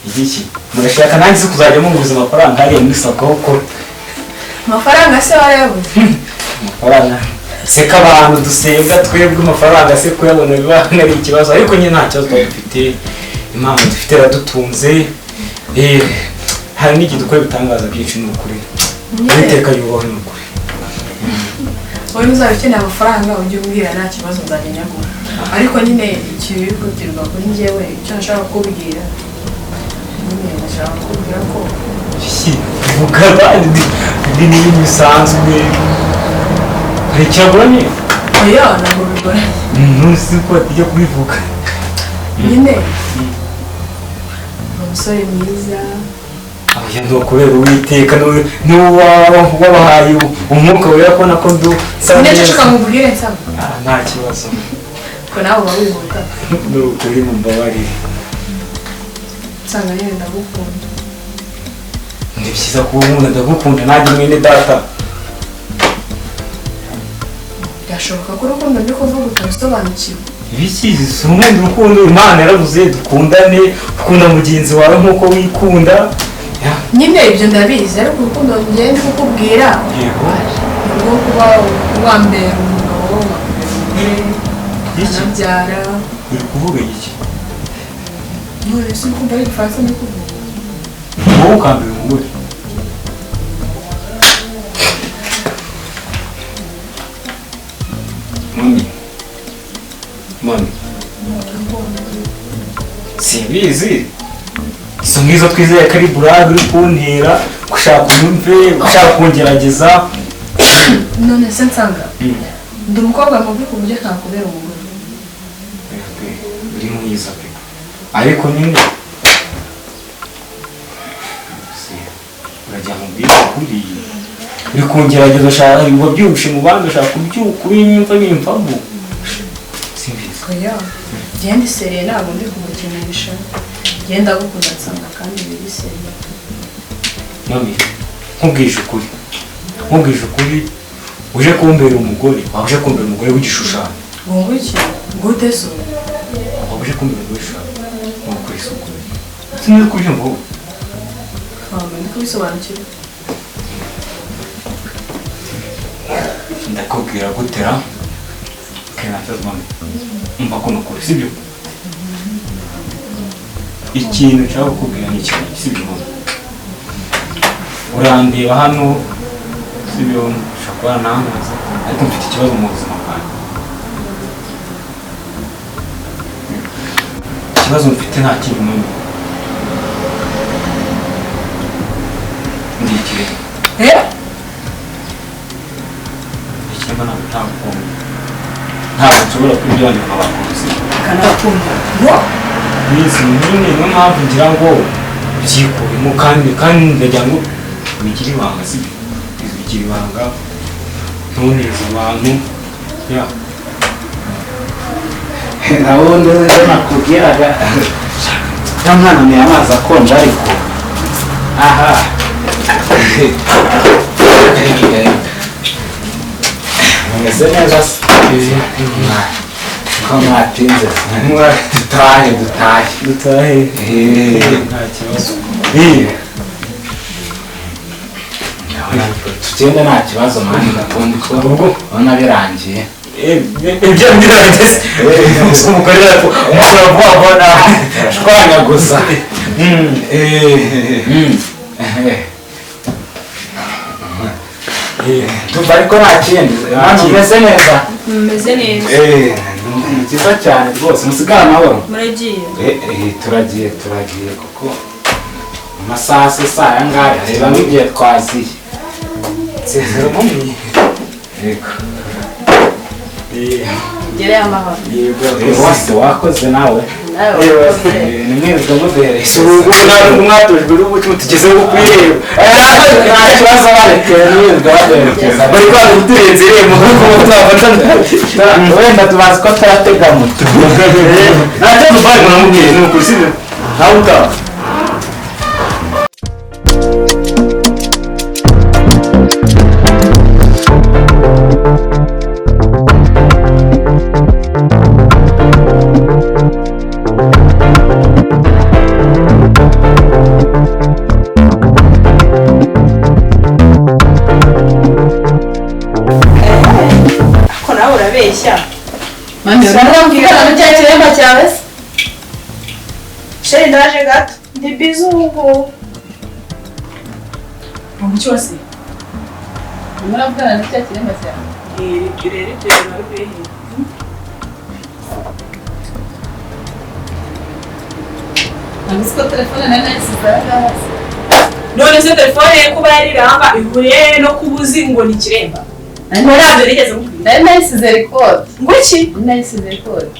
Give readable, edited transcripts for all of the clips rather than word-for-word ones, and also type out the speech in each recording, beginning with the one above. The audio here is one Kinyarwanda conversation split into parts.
Igiki murashaka nanjye se kuzajya munguza amafaranga hariya muri SACCO ko? Amafaranga se warayabuze? Amafaranga se ko abantu dusenga twebwe, amafaranga se kuyabona biba ari ikibazo, ariko nyine nta kibazo tuba dufite. Impano dufite iradutunze. Hari n'igihe dukora ibitangaza byinshi, ni ukuri. Uwiteka yubahwe, ni ukuri. Wowe uzaba ukeneye amafaranga ujye umbwira, nta kibazo, nzajya nyaguha. Ariko nyine ikihutirwa kuri njyewe, icyo nshaka kukubwira nyine, ndashaka kukubwira ko Vuga abandi, ni n'ibintu bisanzwe, hari icyagoranye? Oya, ntabwo bigoranye. Ntuzi ko batijya kubivuga. Nyine ni umusore mwiza. Oya, ni ukubera Uwiteka niwe wabahaye umwuka wera, kubona ko ndu nsa Nyine neza. Ceceka nkubwire, nsaba. Ah, nta kibazo. Ko nawe uba wihuta. Ni ukuri, mumbabarire. Nsanga nyine ndagukunda. Ni byiza kuba unkunda, ndagukunda nanjye, mwene data. Byashoboka ko urukundo ndi kuvuga utabisobanukiwe. Ibiki? Si umwenda urukundo, Imana yaravuze dukundane, ukunda mugenzi wawe nk'uko wikunda. Ya, Nyine ibyo ndabizi, ariko urukundo ngiye ndi kukubwira ni urwo kuba wambera umugabo, wakubera umugore, Iki? ukanabyara. Uri kuvuga iki? None se urukundo ari igifaransa ndi kuvuga? Wowe ukambera umugore? Mami, mami, simbizi, izo ngizo twizeye ko ari burage uri kuntera, gushaka unyumve, gushaka kungerageza. None se nsanga ndi umukobwa mubi ku buryo ntakubera umugore? Uri mwiza pe, ariko nyine uragira ngo mbwire ukuri, uri kungerageza, ushaka wabyumvishe mu bandi, ushaka kubinyumva bimvamo, simbizi. Oya, genda iseriye, ntabwo ndi kumukinisha. Genda gukunda nsanga, kandi biri sérieux. Mami, nkubwije ukuri, nkubwije ukuri, uje kumbera umugore, waba uje kumbera umugore w'igishushanyo. Ngo iki? Gute so? Waba uje kumbera umugore w'igishushanyo, ni ukuri, si ukuri, sinzi kubyumva wowe. Ntabwo ndi kubisobanukirwa. Ndakubwira gutera nta kibazo, mami, umva ko nukuri, sibyo? Ikintu nshaka kukubwira ni kimwe, sibyo mami? Urandeba hano, sibyo? Ushobora kuba nankaza, ariko mfite ikibazo mu buzima bwanjye. Ikibazo mfite nta kindi mami, ndi ikirema. Eh. Ikirema, ntabwo ntabwo nshobora kubyibana nk'abakunzi. Kanakumva ngo Minsi nyine niyo mpamvu ngira ngo byikuremo, kandi ndagira ngo bigire ibanga, sibyo? Bigire ibanga, ntuneze abantu ya. Nabundi ejo nakubwiraga ya mwana ni amazi akonje, ariko aha mumeze neza se? Ko mwatinze? Dutahe, dutahe. Dutahe. Nta kibazo. Tugende, nta kibazo mani, ndakundi ko Ubwo ubona birangiye. Ibyo birageze, umugore umukora vuba vuba nawe. Shwanya gusa. Ndumva ariko nta kindi. Mani, umeze neza? Mumeze neza. Ni byiza cyane rwose, musigare amahoro. Muragiye? Turagiye, turagiye, kuko amasaha se saa aya ngaya, reba nk'igihe twaziye. Nsezera mummy. Yego. Gereye amahoro. Yego. Wose wakoze nawe. Nawe wakoze. Ni mwebwe muduhereje. Ubu ntabwo mwatojwe n'umuco tugezeho kuyireba. Nta kibazo, barekeye mwebwe baduherekeza. Bari kwanga kuturenza irembo kuko twafata. Wenda tubazi ko turatega moto. Nta kibazo, bari muramubwiye, ni ukuri, sibyo? Ntawe utaha. Urambwira na cya kiremba cyawe se? Chéri ndaje gato. Ndi busy ubu. Mu cyose. Muravugana na cya kiremba cyawe? Ibyo rero ibyo bintu bihe. Ntabwo telefone na nayisize ahangaha se. None se telefone ye kuba yariranga ihuriye no kubuzi ngo ni kiremba. Ntabyo nigeze mubwira. Nari nayisize record. Ngo iki? Nayisize record.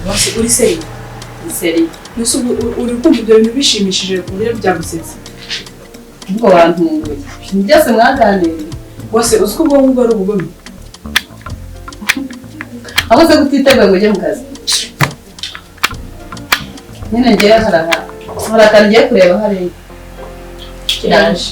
Wasi uri seri. Seri. Nese uri kumva ibyo bintu bishimishije ku buryo byagusetsa. Ubwo wantunguye. Ibintu byose mwaganiriye. Wase uzi ko ubwonko bwo ari ubugome. Aho se kutiteguye ngo ujye mu kazi. Nyine ngewe hari akantu ngiye kureba hariya. Kiraje.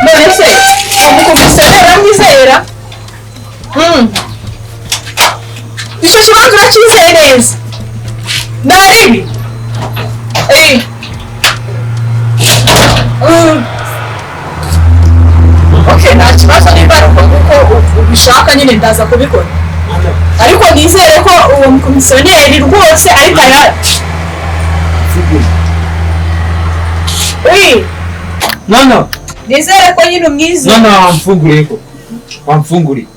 None se umukomisiyoneri aramwizera? Icyo kibanza uracyizeye neza? Naribi? Okay, nta kibazo niba ari uko ubishaka nyine ndaza kubikora. Ariko nizere ko uwo mukomisiyoneri rwose ari tayari. Mwana. Nizere ko nyine umwizeye. Mwana wamfunguriye ko. Wamfunguriye.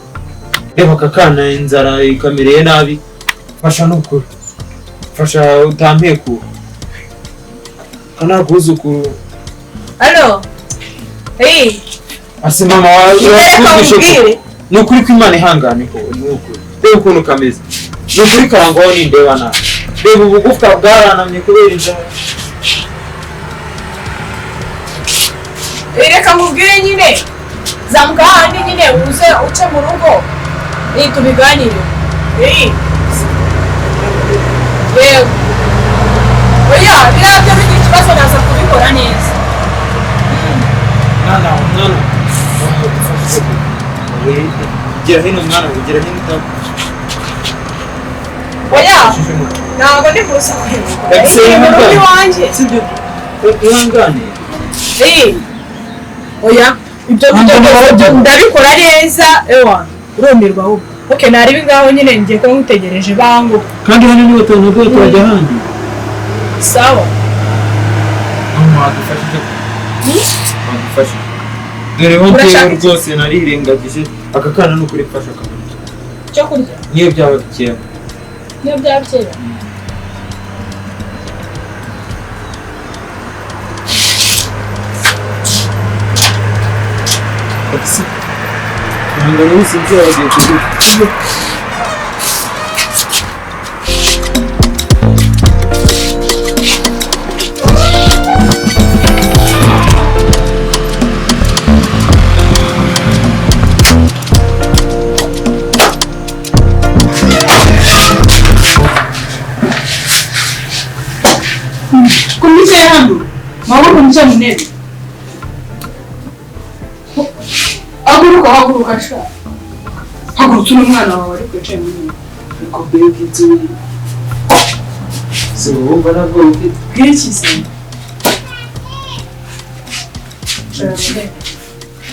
Reba kakana inzara ikamereye nabi. Fasha nukuri. Fasha utampekura. Kana kuzukuru. Allo. Hey. Ase mama wawe. Nukuri ko Imana ihangane ko nukuri. Reba ukuntu kameze. Nukuri karangwaho nindeba nabi. Reba ubugufwa bwaranamye kubera inzara. Reka nkubwire nyine zamuka hahandi nyine uze uce mu rugo tubiganire. Yego. Oya biriya byo bigira ikibazo naza kubikora neza. Mwana mwana. Gira hino mwana gira hino utapo. Oya ntabwo ndi gusa. Sibyo. Ihangane. Oya ibyo byo ndabikora neza ewa urumirwa ahubwo. Okay nari ngaho nyine ngiye kuba nkutegereje bangu. Kandi hano ni batanu bwo turajya handi. Sawa. Mama adufashije. Adufashije. Dore ho ntewe rwose narirengagije aka kana no kuri fasha kamwe. Cyo kurya. Niyo byaba bikera. Niyo byaba bikera. Ihangane wisinzira bagiye kuguha. Kumwicaye hano mama kumwicaye mu ntebe. Haguruka haguruka sha. Hagurutse n'umwana wawe ariko wicaye mu ntebe. Niko mbega inzu. Si wumva nabwo ufite. Bw'iki se?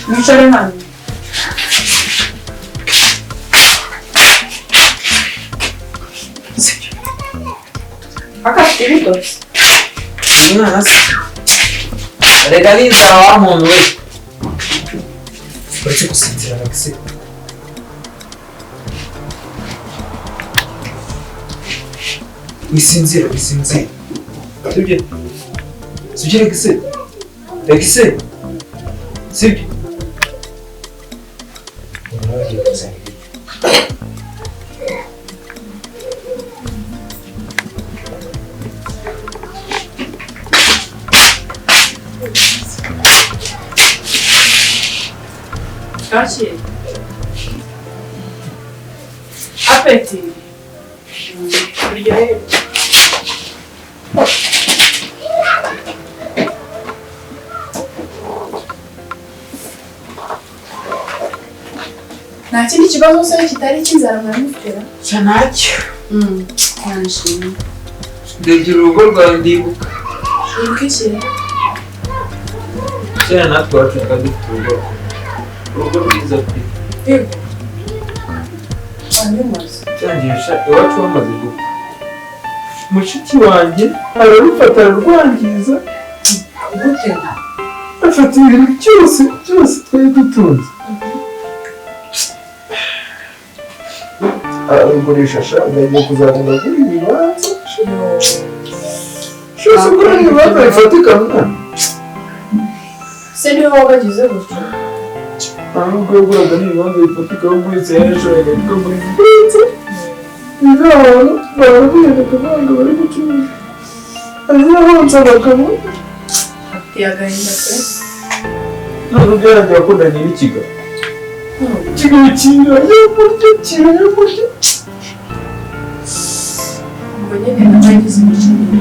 Wicare hano. Akafite ibitotsi. Umwana se. Reka n'inzara wa muntu we. Uretse gusinzira Alexis. Wisinzira, wisinzira. Sibyo? Sibyo Alexis? Alexis? Sibyo? Kacyiru. apeti. Uryoherwe. Nta kindi kibazo se kitari cy'inzara mwamufitera? Cya ntacyo. Nshimye. Ndebye urugo rwawe ndibuka. Wibuka iki? Kera natwe iwacu twari dufite urugo. Urugo rwiza pe. Yego. Hanyuma se. Cyangisha iwacu bamaze gupfa. Mushiki wanjye ararufata ararwangiza. Gute? Afata ibintu byose byose twari dutunze. Ararugurisha sha ndagiye kuzagenda kuri ibibanza. Shose kuri ibibanza bifatika mwana. Se niwe wabagize gutyo? Nta nubwo yaguraga n'ibibanza bifatika ahubwo uretse yarashoboraga kugura ibibanza. Abantu barabiyereka ntabwo bari gucuruza. Arahonze abagabo. Ateye agahinda pe. None ubwo yarangiye akundanye n'ikigabo. Ikigabo kirayamurya kirayamurya. Ubwo nyine nabagize imico mibi.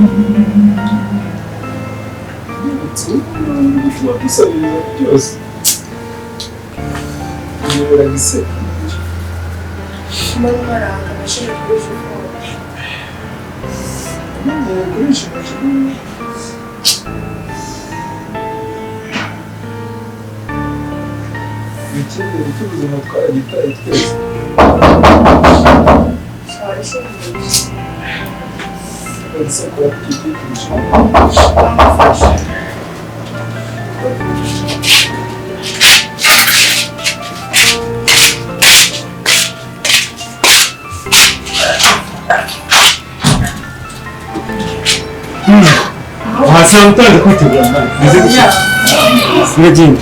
Bituma dusabiriza byose. Biyobora gisebe. Mbona maranga nashije kurisha ubwoba. Namenyereye kurisha amashuri. Icyizere cy'ubuzima twaragitaye twese. Isoko yakwitwikirije. Wasanga utanze kwitegura mwana. Bize gushaka. Biragenda.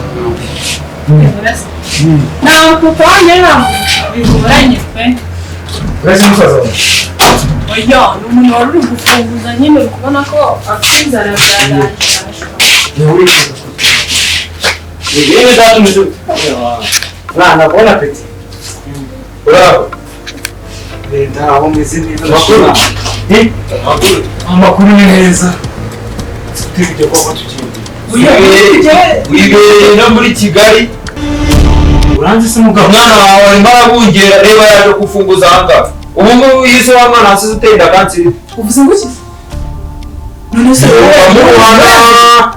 Nta papa wanjye ntabwo bigoranye pe. Uretse musaza wawe. Oya, ni umuntu wari uri gufunguza nyine uri kubona ko afite inzara byarangiye. Yewe data umeze. Mwana bon appétit. Bravo. Leta aho meze neza. Amakuru. Amakuru. Amakuru ni meza. Turi kujya kwa tugiye. Wibereye no muri Kigali. Uranzi se mugabo. Umwana wawe arimo arabungera reba yaje gufunguza ahangaha. Ubu ngubu yise wa mwana wasize uteye inda kanseri. Uvuze ngo iki? None se Uramubona.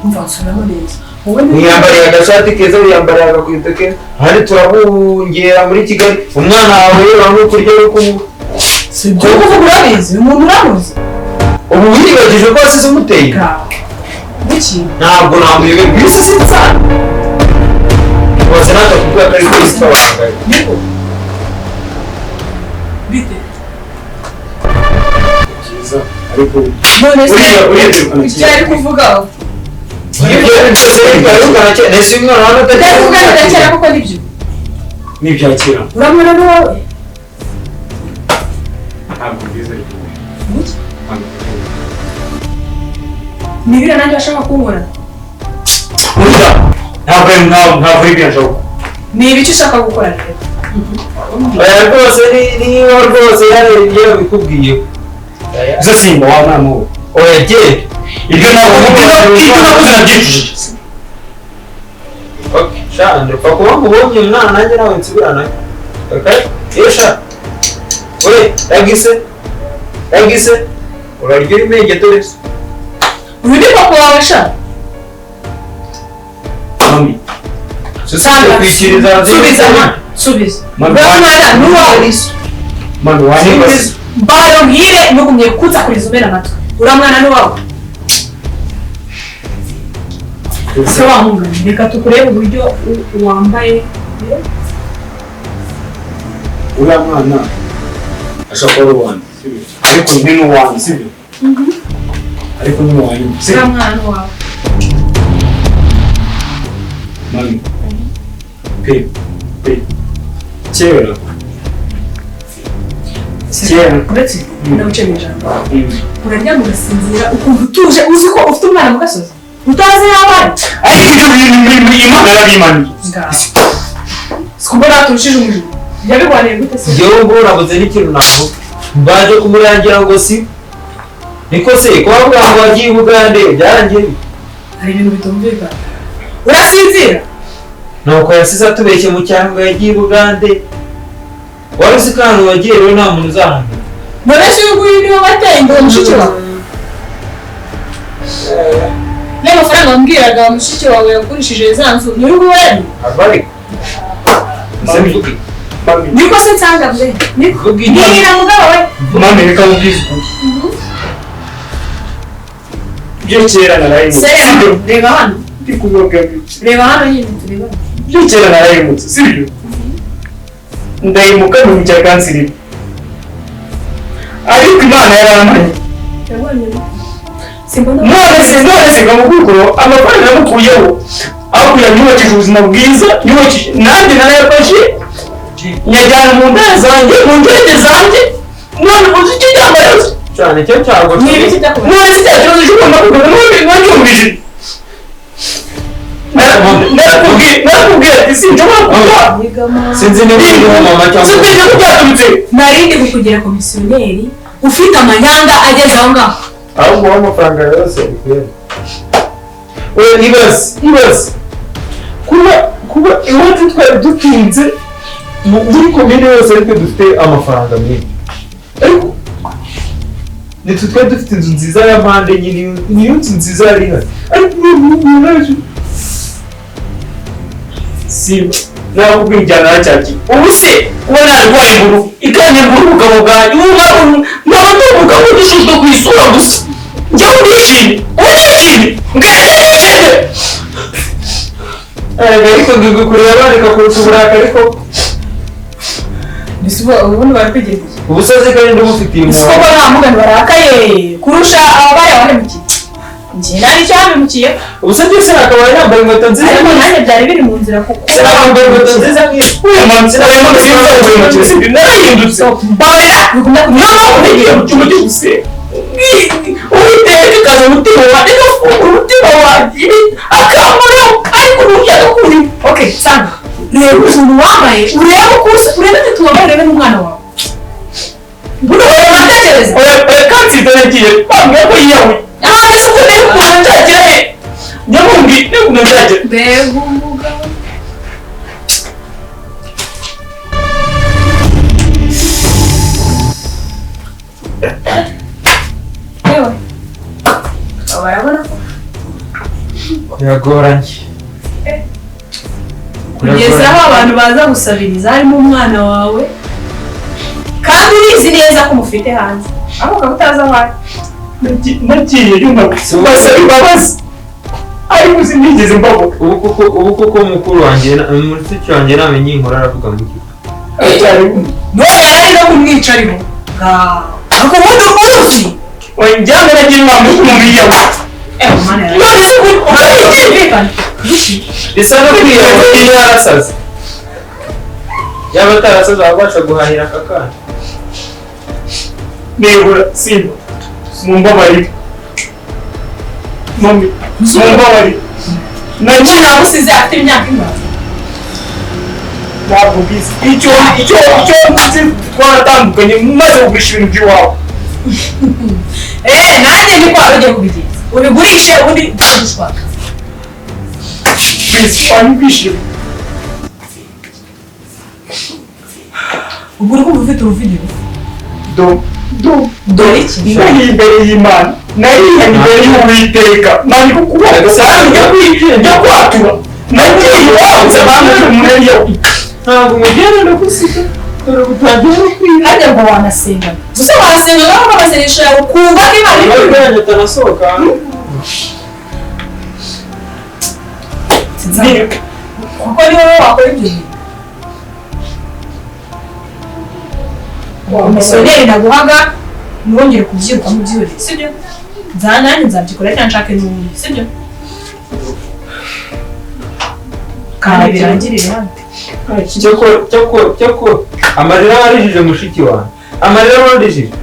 Umva nsubiramo neza. Wowe Wiyambariye agashati keza, wiyambariye agakweto keza. Ahandi turabungera muri Kigali. Umwana wawe reba nk'uko urya uri kunywa. Si ibyo uri kuvuga urabizi? Uyu muntu uramuzi? Ubu wiyibagije ko wasize umuteye inda? Kuki? Ntabwo namuyoberwa. Isi si insana. Waza natakubwira ko ari ko isi itabangaye. Niko. Bite? Byiza ariko None se uriya ibyo ari kuvuga Ibyo byose bigarukana cyane. Ese uyu mwana hano ibyo ari kuvuga birakera kuko nibyo. n'ibyakira. Uramubona ni wowe? Ntabwo mbizi ariko. Kuki? Ni biriya nanjye washaka kunkora? Oya! Ntabwo ari ntabwo ari ibyo nshaka. Ni ibiki ushaka gukora rero? Oya rwose niba rwose yabikubwiye. Gusa simba wa mwana wowe. Oya genda. Ibyo ntabwo ibyo nakoze nabyicujije. Okay, sha ndapfa kuba nkubonye umwana nanjye nawe nsubiranayo. Okay? Iyo sha. We, ragise. Ragise. Urarya uri menge dore se. Uyu ni papa wawe sha. Mami. Susana kwikiriza Subiza mwana. Subiza. Mami, Uriya mwana ni uwawe. Mami wanibaza. Mbaro mbwire ntugumye kunsakuriza umena amatwi. Uriya mwana ni uwawe. Se wahunganye reka tukurebe uburyo wambaye. Uriya mwana ashobora kuba ari uwanjye sibyo? Ariko ni n'uwanjye sibyo? Ariko ni uwanjye sibyo? Uriya mwana ni uwawe. Mami. Pe. Pe. Kera. Kera. Uretse ndaguciye mu ijambo. Uraryama ugasinzira ukumva utuje uzi ko ufite umwana mu gasozi. Utazi n'abana. Ariko ibyo bintu Imana yarabimaniye. Ngaho. Sikumva naturushije umujura. Yabigwaniye gute se? Njyewe ubwo urabuze n'ikintu navuga. Mbaje kumurangira ngo si niko se ko bavuga ngo wagiye i Bugande byarangiye. Hari ibintu bitumvikana. Urasinzira? Nuko yasize atubeshye mu cyaro ngo yagiye i Bugande. Wari uzi ko ahantu wagiye rero nta muntu uzahamenya. None se uyu nguyu niwe wateye imbere mushiki wawe? N'amafaranga wambwiraga mushiki wawe yagurishije za nzu ni uyu nguyu? Ariko Niko se nsanga mbe. Niko. Mbwira mugabo we. Mami reka nkubwize ukuri. Ibyo kera narahemutse. Reba hano. Ndi kubabwira. Reba hano nyine tureba. Ibyo kera narahemutse, sibyo? Ndahemuka mu cya kanseri. Ariko Imana yarampanye. None se ngamukuru amafaranga namukuyeho. Aho kugira nyubakije ubuzima bwiza, nyubakije nanjye narayafashe. Nyajyana mu ndaya zanjye, mu ndege zanjye. None uzi icyo cyambaye cyane cyo cyago. None se cya kibazo cy'ugomba kugura none nwacyumvije. Narakubwiye ati sinshobora kuba. Sinzi niba uri mama cyangwa sinzi ko byaturutse. Narindi kukugira komisiyoneri ufite amanyanga ageze aho ngaho. Ahubwo wowe amafaranga yose ukwiye. Oya ibaze. Kuba iwacu twari dutunze muri komine yose ariko dufite amafaranga menshi. Ariko nitwe twari dufite inzu nziza ya mpande nyine, niyo nzu nziza yari ihari. Ariko Simba nakubwiye injyana naracyagiye. Ubu se kuba narwaye inkuru ikanyambura ubugabo bwanjye, ubu nkaba ndi umugabo udushinzwe ku isura gusa. Njyewe ndishimye, ndishimye, ndishimye. Ariko kureba bareka kurusha uburakari koko. Ubundi bari kwigira iki? Ubusozi kandi ndumufitiye impuhwe. Siko nta mugani barakaye kurusha ababaye abahemukiye. Njye nari icyo bahemukiye. Ubusozi se akaba yambaye inkweto nziza. Ariko nanjye byari biri mu nzira kuko. Yambaye inkweto nziza nk'izo. Uyu narahindutse. Barira. Narahugiye mu cyumba cyo gusenga. Uwiteka ikaza umutima wanjye agafungura umutima wanjye akamaro ariko uruhushya rukuri. Okay, sanga. Reba ukuntu wambaye, urebe uko usa, urebe ati wambaye, urebe n'umwana wawe. Uratekereza? Oya kanseri yagiye bambwira ko yiyahuye. None se uko rero ukuntu nzagera he? Nyamubwi n'ukuntu nzagera. Mbega umugabo. Yewe. Barabona ko biragoranye. Kugeza aho abantu baza gusabiriza harimo umwana wawe kandi urizi neza ko umufite hanze aho ukaba utazi aho ari. Nagiye yumva basaba imbabazi ariko sinigeze mbabuka. Ubu kuko mukuru wanjye mushiki wanjye namenye inkuru aravuga mu kigo. None yari no kumwica ariko. Ariko ubundi uruzi. Oya njyana nagiye inama yo kumubiri yawe. None se urabyumvikana? Bisa no kwiyahura iyo yarasaze. Yaba atarasaze wabasha guhahira aka kana. Nibura Simba mumbabarire. Mami mumbabarire. Nagiye nagusize afite imyaka ingahe? Ntabwo mbizi. Icyo nzi twaratandukanye maze kugurisha ibintu by'iwawe. Nanjye niko wari ugiye kubigenza. Ubigurishe ubundi dushwaka. Please, wanyumvishije. Ubwo uri kumva ufite uruvideo? Do iki? Nari imbere y'Imana, nari imbere y'Uwiteka, nari kukuboko njya kwatura. Nagiye iwawe nsanga umuntu yawe. Ntabwo umugenda ndagusiga. Dore utangiye no kwiga. Harya ngo wanasengaga. Gusa wasengaga kuko amasengesho yawe ukumva ko Imana iri Imana itanasohoka. Kuko ni wowe wakora ibyo bintu. Komisiyoneri naguhaga ntiwongere kubyiruka mu byihorere, sibyo? Nanjye nzabyikora cyangwa nshake n'ubundi, sibyo? Kandi birangirire hano. Cyoko amarira warijije mushiki wawe. Amarira warijije.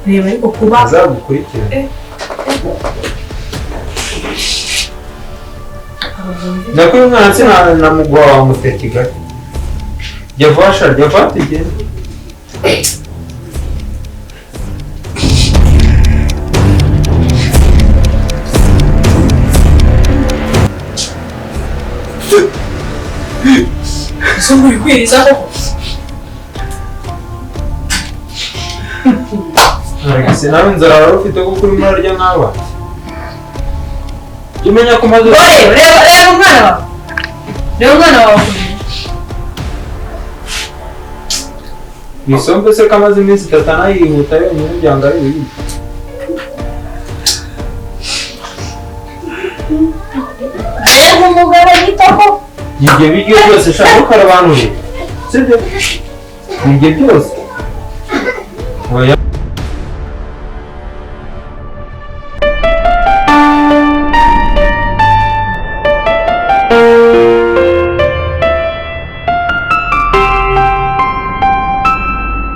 Reba ariko kuba azagukurikira. Nakuri umwana sinamuguha wamutera Kigali. Jya vuba sha, jya vuba tugende. Ese uri kwiriza koko? Ese nawe inzara wari ufite kuko urimo urarya nk'aba? Jya umenya ko umaze Wowe reba, reba umwana wawe, reba umwana wawe. Mu isombe se ko amaze iminsi 3 anayihuta yonyine kugira ngo ari buyirye. Reba umugabo yitaho. Ibyo biryo byose sha, ntukarobanure. Sibyo? Ibyo byose. Oya.